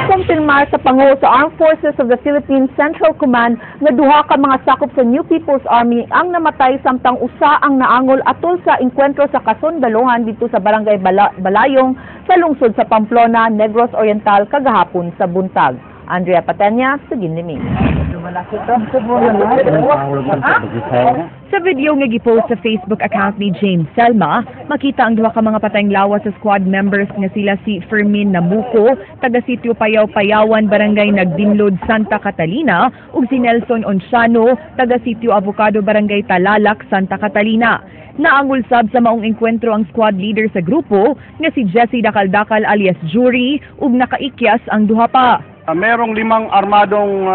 Gikumpirmar sa Pangulo sa Armed Forces of the Philippines Central Command nga duha ka mga sakop sa New People's Army ang namatay samtang usa ang naangol atol sa engkwentro sa kasundaluhan didto sa Barangay Balayong sa lungsod sa Pamplona, Negros Oriental kagahapon sa buntag. Andrea Patenya, Suginlimi. Sa video nga gipost sa Facebook account ni James Selma, makita ang duha ka mga patayng lawas sa squad members nga sila si Fermin Namuco, taga Sitio Payaw Payawan, Barangay Nagdinlod, Santa Catalina, ug si Nelson Onciano, taga Sitio Avocado, Barangay Talalak, Santa Catalina. Naangol sab sa maong engkwentro ang squad leader sa grupo nga si Jesse Dakaldakal alias Jury ug nakaikyas ang duha pa. Merong 5 armadong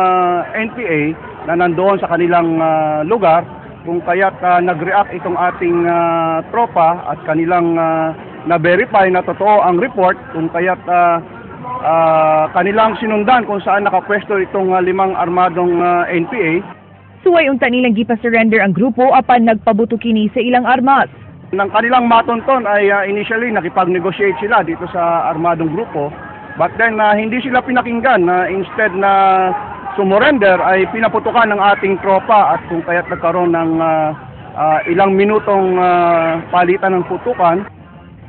NPA na nandoon sa kanilang lugar, kung kaya't nag-react itong ating tropa at kanilang na-verify na totoo ang report, kung kaya't kanilang sinundan kung saan nakapwesto itong 5 armadong NPA. Suway unta nilang gipa-surrender ang grupo apan nagpabuto kini sa ilang armas. Nang kanilang matonton ay initially nakipag-negotiate sila dito sa armadong grupo. But then hindi sila pinakinggan na instead na sumurrender ay pinaputukan ng ating tropa at kung kaya't nagkaroon ng ilang minutong palitan ng putukan.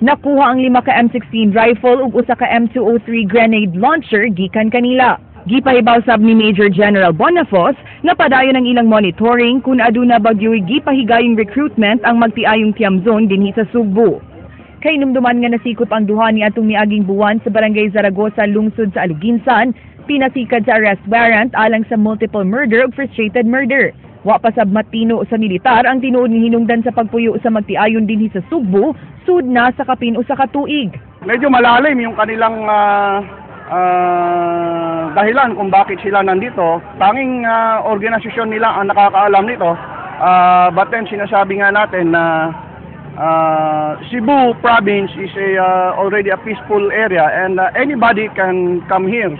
Nakuha ang 5 ka M16 rifle ug usa ka M203 grenade launcher gikan kanila. Gipahibaw sab ni Major General Bonafos nga padayon ang ilang monitoring kung aduna bagyoy gipahigayong recruitment ang magtiayong Tiamzon dinhi sa Sugbo. Kay numduman nga nasikop ang duha ni atong miaging buwan sa Barangay Zaragoza, lungsod sa Aluginsan, pinasikad sa arrest warrant alang sa multiple murder ug frustrated murder. Wa pa sab matino sa militar ang tinuod nga hinungdan sa pagpuyo sa magtiayon dinhi sa Sugbo, sud na sa kapin usa ka tuig. Medyo malalim yung kanilang dahilan kung bakit sila nandito. Tanging organisasyon nila ang nakakaalam nito. But then sinasabi nga natin na Cebu province is already a peaceful area and anybody can come here.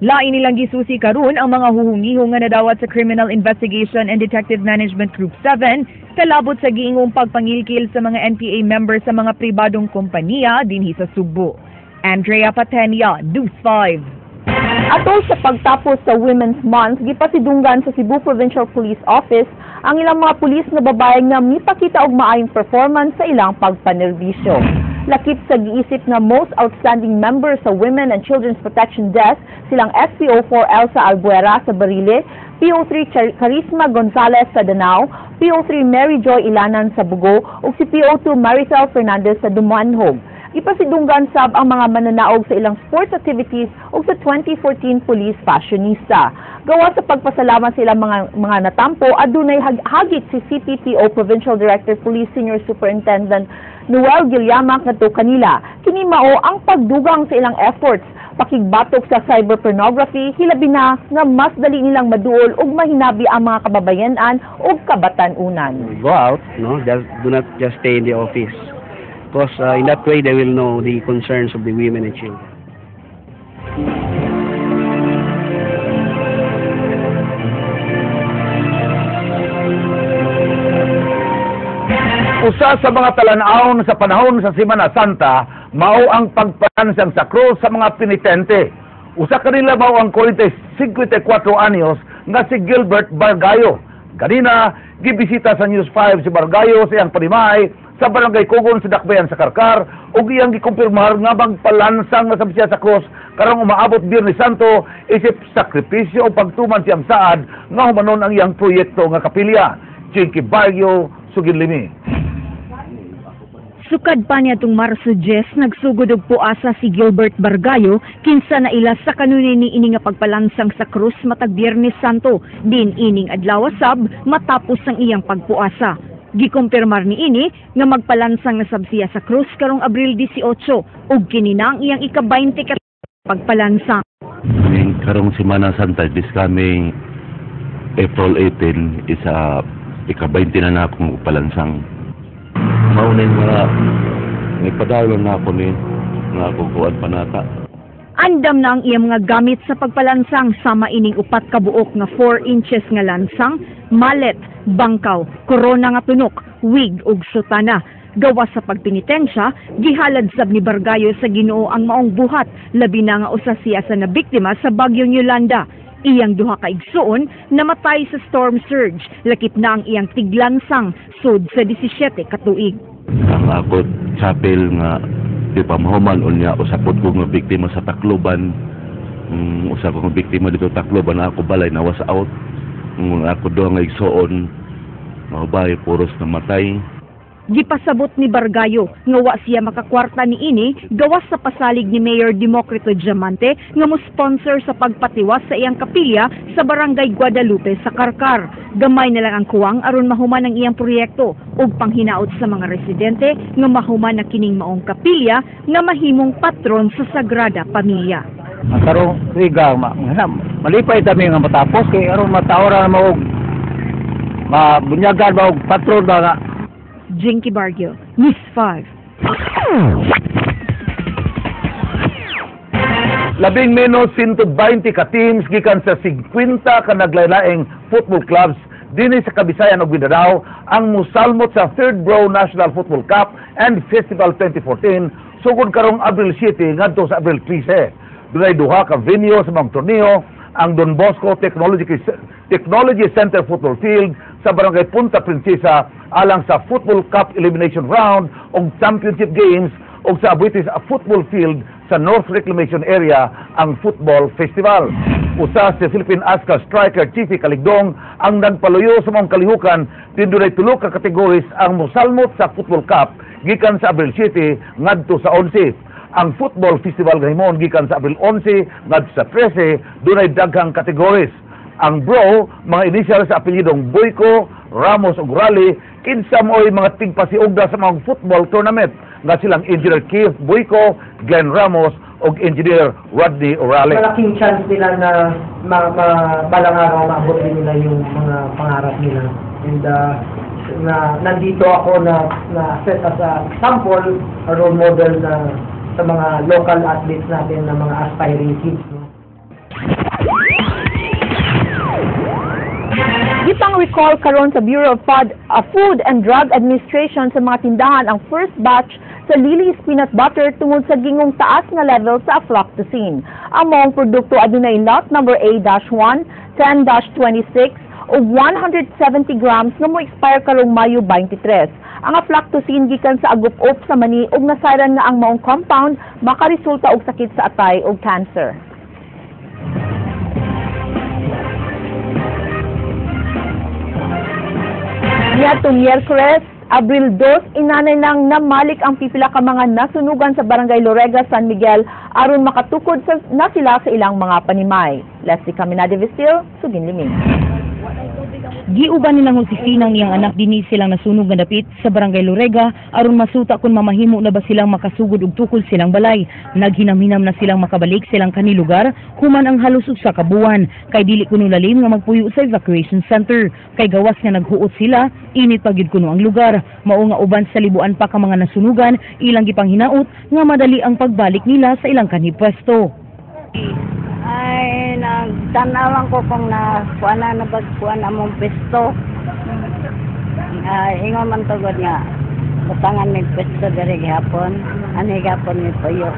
Lain nilang gisusi karon ang mga huhungihong nga nadawat sa Criminal Investigation and Detective Management Group 7 kalabot sa giingong pagpangilkil sa mga NPA members sa mga pribadong kompanya dinhi sa Sugbo. Andrea Patenia, News 5. Atol sa pagtapos sa Women's Month, gipasidunggan sa Cebu Provincial Police Office ang ilang mga pulis na babae nga mipakita og maayong performance sa ilang pagpanerbisyo. Lakip sa giisip nga most outstanding member sa Women and Children's Protection Desk silang SPO4 Elsa Albuera sa Barile, PO3 Charisma Gonzalez sa Danao, PO3 Mary Joy Ilanan sa Bugo ug si PO2 Maricel Fernandez sa Dumanhog. Ipasidunggan sab ang mga mananaog sa ilang sports activities ug sa 2014 Police Fashionista. Gawa sa pagpasalamat sa ilang mga natampo, adunay hagit si CPPO Provincial Director Police Senior Superintendent Noel Gilyamak ngadto kanila. Kini mao ang pagdugang sa ilang efforts pakigbatok sa cyber pornography, hilabi na nga mas dali nilang maduol ug mahinabi ang mga kababayen-an ug kabatan-unan. Go out, no? Just, do not just stay in the office. Because in that way they will know the concerns of the women and children. Usa sa mga talan-awon sa panahon sa Semana Santa mao ang pagpalansang sa krus sa mga penitente. Usa kanila mao ang 54 anyos nga si Gilbert Bargayo. Ganina gibisita sa News 5 si Bargayo sa iyang panimahay sa Barangay Kugon sa Dakbayan sa Karkar ug iyang gikumpirmar nga magpalansang na siya sa krus karong umaabot Biyernes Santo isip sakripisyo o pagtuman siyang saad nga humanon ang iyang proyekto nga kapilya. Chinky Barrio, Suginlimi. Sukad pa niya itong Marso 10, nagsugod og puasa si Gilbert Bargayo, kinsa na ila sa kanunay ni ini nga pagpalansang sa krus matag Biyernes Santo, din ining adlaw sab matapos ang iyang pagpuasa. Gikumpirmar ni ini nga magpalansang na sab siya sa krus karong Abril 18 ug kini na ang iyang ika-20 ka pagpalansang. Ning karong Semana Santa this coming April 18 isa ika-20 na na akong palansang. Mao na yung mga nagpadalon na ako ni nga kukuan panata. Andam na ang iyang mga gamit sa pagpalansang sama ining upat ka buok nga 4 inches nga lansang, mallet, bangkaw, korona nga tunok, wig ug sutana. Gawas sa pagpinitensya, gihalad sab ni Bargayo sa Ginoo ang maong buhat, labi na nga usa siya sa nabiktima sa bagyong Yolanda. Iyang duha ka igsuon namatay sa storm surge, lakip na ang iyang tiglansang sud sa 17 ka tuig. Ang ako chapel nga di pa mahuman, unya usa pod ko nga biktima sa Tacloban. Usa ko nga biktima dito Tacloban, ako balay na was out. Ako duha nga igsuon mga puros namatay. Gipasabot ni Bargayo nga wa siya makakwarta ni ini gawas sa pasalig ni Mayor Democrito Diamante nga mo sponsor sa pagpatiwas sa iyang kapilya sa Barangay Guadalupe sa Carcar. Gamay na lang ang kuwang aron mahuman ang iyang proyekto ug panghinaot sa mga residente nga mahuman na kining maong kapilya nga mahimong patron sa Sagrada Pamilya. Ang karong tuiga malipay kami nga matapos kay aron matawra na maog mabunyagan ba og patron ba nga. Jinky Bargio, News 5. Labing menos 120 ka teams gikan sa 50 ka naglain-laing football clubs dinhi sa Kabisayan ug Mindanao ang musalmot sa Third Bro National Football Cup and Festival 2014 sugod karong Abril 7 ngadto sa Abril 13. Dunay duha ka venue sa mga torneo, ang Don Bosco Technology Center Football Field sa Barangay Punta Princesa alang sa Football Cup Elimination Round ug Championship Games ug sa Aboitiz Football Field sa North Reclamation Area ang Football Festival. Usa si Philippine Azkals striker Chieffy Caligdong ang nagpaluyo sa mga kalihukan din dunay tulo ka categories ang mosalmot sa Football Cup gikan sa Abril 7 ngadto sa 11. Ang Football Festival gahimon gikan sa Abril 11 ngadto sa 13, dunay daghang categories. Ang Bro, mga initial sa apelyidong Boyko, Ramos ug Rally, kinsa mo'y mga tigpasiugda sa mga football tournament nga silang Engineer Keith Boyko, Glenn Ramos ug Engineer Rodney Orale. Malaking chance nila na balang araw maabot din nila yung mga pangarap nila. And na nandito ako na set as a example, a role model na sa mga local athletes natin na mga aspiring kids. No? Gipang recall karon sa Bureau of Food and Drug Administration sa mga tindahan ang first batch sa Lily's Peanut Butter tungod sa gingong taas nga level sa aflatoxin. Ang maong produkto adunay lot number A-1, 10-26 ug 170 grams nga mo-expire karong Mayo 23. Ang aflatoxin gikan sa agup-op sa mani ug nasayran nga ang maong compound makaresulta og sakit sa atay ug cancer. Niadtong Miyerkules, Abril 2, inanay nang namalik ang pipila ka mga nasunugan sa Barangay Lorega, San Miguel aron makatukod na sila sa ilang mga panimay. Leslie Caminade Vestil, Sugin Liming. Giuban nilang Josefina ang iyang anak dinhi silang nasunog nga dapit sa Barangay Lorega aron masuta kung mamahimo na ba silang makasugod og tukol silang balay. Naghinam-hinam na silang makabalik silang kanilugar human ang halos usa ka buwan kay dili kuno lalim nga magpuyo sa evacuation center kay gawas nga naghuot sila, init pa gyud kuno ang lugar. Mao nga uban sa libuan pa ka mga nasunugan ilang gipanghinaot nga madali ang pagbalik nila sa ilang kanipwesto. Ay, nagtanawan ko kung na kuan na nabagkuan among pwesto. Ay, ingon man tugod nga butangan mig pwesto diri gihapon, ani gihapon mi puyo.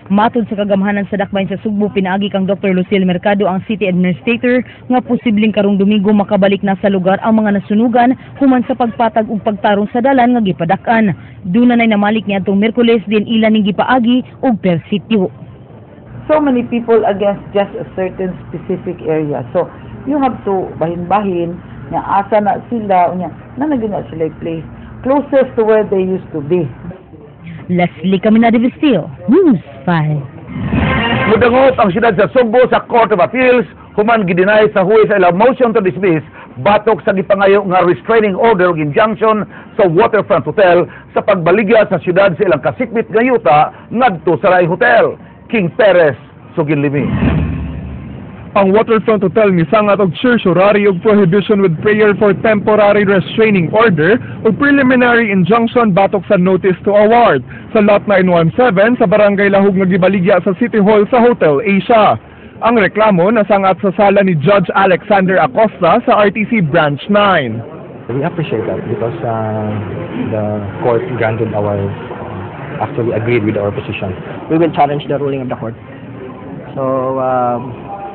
Matod sa kagamhanan sa dakbayan sa Sugbo, pinaagi kang Dr. Lucille Mercado ang City Administrator nga posibleng karong Domingo makabalik na sa lugar ang mga nasunugan human sa pagpatag ug pagtarong sa dalan nga gipadak-an. Duna nay namalik niadtong Miyerkules din ilan ning gipaagi og persityo. So many people against just a certain specific area. So you have to bahin-bahin nga asa na sila unya na na sila place closest to where they used to be. Leslie Caminade Vestil, News 5. Mudangot ang siyudad sa Sugbo sa Court of Appeals human gideny sa huwes sa ilang motion to dismiss batok sa gipangayo nga restraining order ug injunction sa Waterfront Hotel sa pagbaligya sa siyudad sa ilang kasikbit nga yuta ngadto sa laing hotel. King Perez, Sugin Limi. Ang Waterfront Hotel misangat og certiorari og prohibition with prayer for temporary restraining order o preliminary injunction batok sa notice to award sa Lot 917 sa Barangay Lahug nga gibaligya sa City Hall sa Hotel Asia. Ang reklamo nasangat sa sala ni Judge Alexander Acosta sa RTC Branch 9. We appreciate that because the court granted our, actually agreed with our position. We will challenge the ruling of the court. So,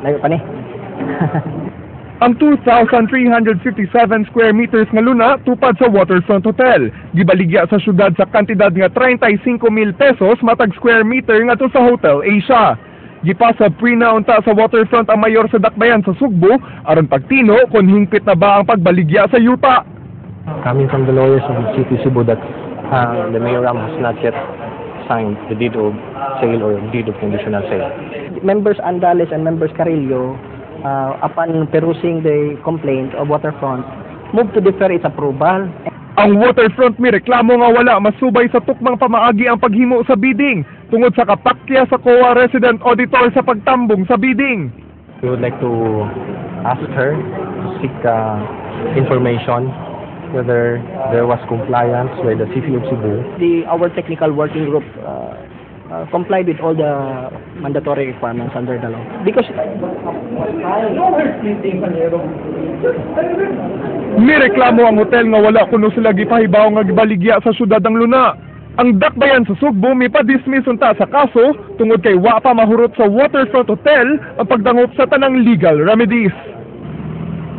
layo pa ni. Ang 2,357 square meters nga luna tupad sa Waterfront Hotel. Gibaligya sa syudad sa kantidad nga 35 mil pesos matag square meter ngadto sa Hotel Asia. Gipa-subpoena unta sa Waterfront ang mayor sa Dakbayan sa Sugbo aron pagtino kung hingpit na ba ang pagbaligya sa yuta. Coming from the lawyers of the City Cebu that the Mayor Ram has not yet signed the deed of sale or deed of conditional sale. Members Andales and members Carillo, upon perusing the complaint of Waterfront, moved to defer its approval. Ang Waterfront mi reklamo nga wala masubay sa tukmang pamaagi ang paghimo sa bidding tungod sa kapakya sa COA resident auditor sa pagtambong sa bidding. We would like to ask her to seek information whether there was compliance by the City of Cebu. Our technical working group complied with all the mandatory requirements under the law. Because Mireklamo ang hotel nga wala kuno sila gipahibaw nga gibaligya sa syudad ang luna. Ang Dakbayan sa Sugbo mipa-dismiss unta sa kaso tungod kay wa pa mahurot sa Waterfront Hotel ang pagdangop sa tanang legal remedies.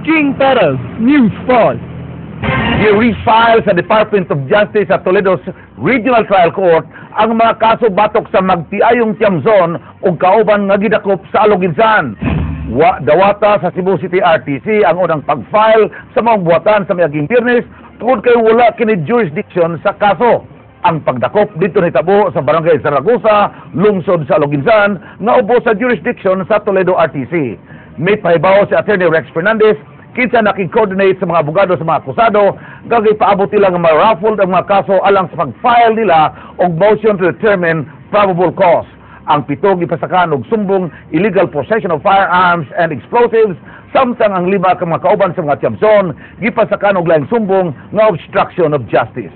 King Perez, News 5. Gi-refile sa Department of Justice sa Toledo Regional Trial Court ang mga kaso batok sa magtiayong Tiamzon ug kauban nga gidakop sa Aloguinsan. Wa dawata sa Cebu City RTC ang unang pag-file sa mga buhatan sa miaging Biyernes tungod kay wala kini jurisdiction sa kaso. Ang pagdakop didto nitabo sa Barangay Zaragoza, lungsod sa Aloguinsan, nga ubos sa jurisdiction sa Toledo RTC. May pahibaw si Attorney Rex Fernandez kinsa nakig-coordinate sa mga abogado sa mga akusado nga gipaabot nila nga ma-raffled ang mga kaso alang sa pag-file nila og motion to determine probable cause. Ang pito gipasakan og sumbong illegal possession of firearms and explosives, samtang ang lima ka mga kauban sa mga Tiamzon gipasakan og laing sumbong nga obstruction of justice.